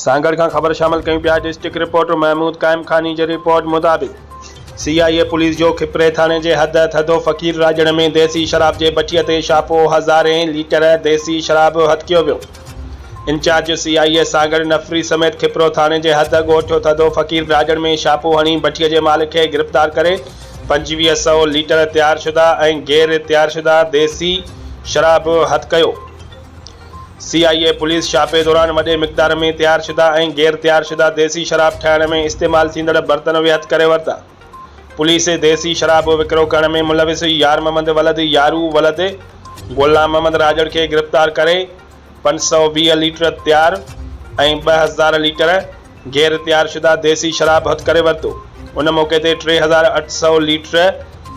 سانگهڙ کان خبر شامل ڪيون پيا ڊسٽرڪٽ رپورٽر محمود قائم خاني جي رپورٽ مطابق سي آء اي پوليس جو کپري ٿاڻي جي حد ٿڌو فقير راڄڙ ۾ ديسي شراب جي بٺي تي ڇاپو هزارين ليٽر ديسي شراب هٿ ڪيو ويو incharge C I A Sanghar نفري سميت کپرو ٿاڻي جي حد ڳوٺ ٿڌو فقير راڄڙ ۾ ڇاپو هڻي بٺي جي مالڪ کي گرفتار ڪري 25 سئو ليٽر تيار شده ۽ غير تيار شده ديسي شراب هٿ ڪيو. سي آء اي پوليس ڇاپي دوران وڏي مقدار ۾ تيار شده ۽ غير تيار شده ديسي شراب ٺاهڻ ۾ استعمال ٿيندڙ برتن به هٿ ڪري ورتا. پوليس ديسي شراب وڪرو ڪرڻ ۾ ملوث يار محمد ولد يارو ولد غلام محمد راڄڙ کي گرفتار ڪري 520 ليٽر تيار ۽ 2000 ليٽر غير تيار شده ديسي شراب هٿ ڪري ورتو. ان موقعي تي 3800 ليٽر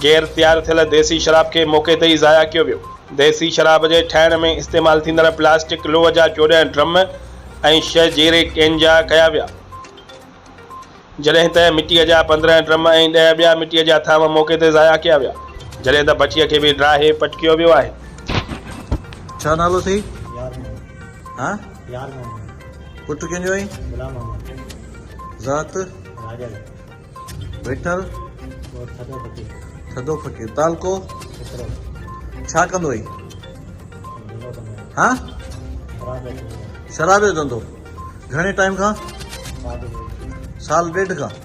غير تيار ٿيل ديسي شراب کي موقعي تي ئي ضايع ڪيو ويو. ديسي شراب جي ٺاهڻ ۾ استعمال ٿيندڙ پلاسٽڪ لوهه جا 14 ڊرم ۽ ڇهه جيري ڪين جا ڪيا ويا. جڏهن ته مٽيء جا 15 ڊرم ۽ ڏهه ٻيا مٽيء جا ٿانو موقعي تي ضايع ڪيا ويا. جڏهن ته بٺيء کي به ڊاهي پٽ ڪيو ويو آهي. ڇا نالو اٿئي؟ يار محمد. ها؟ يار محمد. پٽ ڪنهن جو آهين؟ غلام محمد. ذات؟ راڄڙ. ويٺل؟ ڳوٺ ٿڌو فقير. ٿڌو فقير. تعلقو؟ کپرو. ڇا ڪندو آهين؟ ڌنڌو ڪندو آهيان. ها؟ شراب جو ڌنڌو. شراب جو ڌنڌو. گهڻي ٽائيم کان؟ سال ڏيڍ. سال ڏيڍ کان.